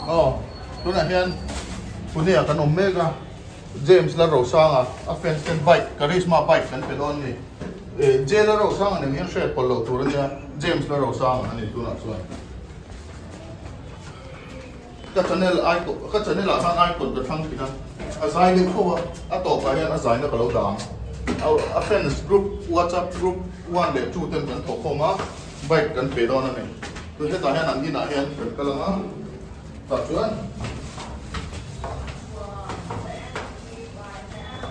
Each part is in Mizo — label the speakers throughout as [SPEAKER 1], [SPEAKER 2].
[SPEAKER 1] Aw tunah hian Pune ah kan awm mek a James Lalrosanga a fans ten bike Karizma bike kan pe dawn a ni. J Lalrosanga nen hian hriat pawlh loh tur a nia James Lalrosanga a ni tunah chuan. Ka channel icon ka channel ah khan icon ka thlang thin a, a zai deuh fo a, a tawpah hian a zaina ka lo dah ang. A fans group whatsapp group one leh two ten kan thawh khawm a, bike kan pe dawn a ni. Chu hetah hian an inah hian kan kal ang a, tah chuan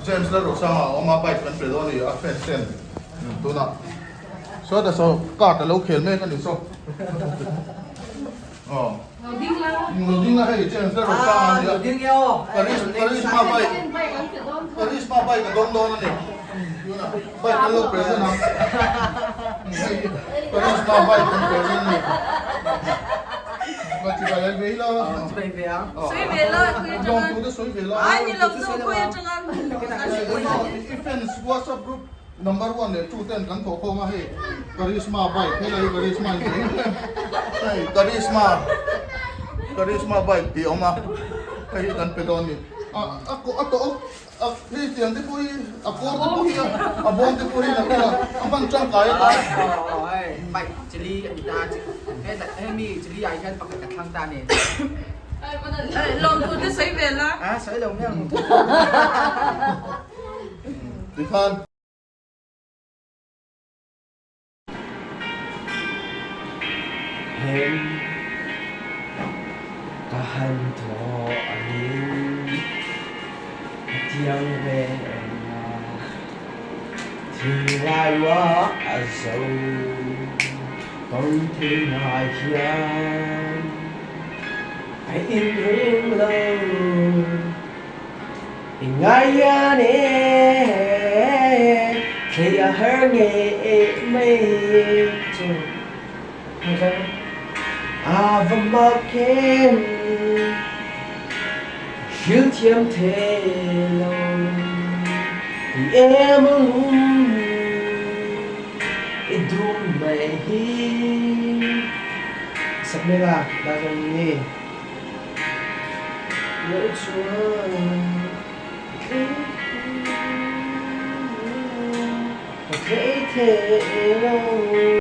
[SPEAKER 1] James Lalrosanga a awm a, bike kan pe dawn a ni a fans ten tunah sawtah saw card a lo khel mek a ni saw. Lo ding la hei James la rawn tang a nia. Karizma bike Karizma bike a dawng dawn a ni. Tunah bike kan lo present ang. Hei Karizma bike kan present a ni. Ka chibai ai ve ila.
[SPEAKER 2] Chibai ve ang.
[SPEAKER 3] Sawi ve la khawi atanga.
[SPEAKER 1] Lawm tu te sawi ve la.
[SPEAKER 3] Ai ni lo chu khawi atanga.
[SPEAKER 1] I fans WhatsApp group Number one leh two ten kan thawh khawm a hei Karizma bike helai hi Karizma in tih hei Karizma Karizma bike tih a awm a hei hi kan pe dawn a ni a a a tawh a hei tiang te pawh hi a kawr te pawh hi a bawm te pawh hi a a hman tangkai a ta
[SPEAKER 2] hei bike chili a ni ta hemi chili ah hian pakhat ka thlang ta a ni
[SPEAKER 3] lawmthu te sawi ve la
[SPEAKER 2] a sawi lo miang
[SPEAKER 1] Tikhan.
[SPEAKER 4] Hem ka han thaw angin a thiang ve eng a, thinglai ruah a zo tawn thei ngai hian ka inring lo. I ngaian e, thlei a har nge mai chu a va mak em, hril thiam thei lo i em a lum i dum mai hi sak mek a dazawng ni. Loh chuan ka tlei thei lo.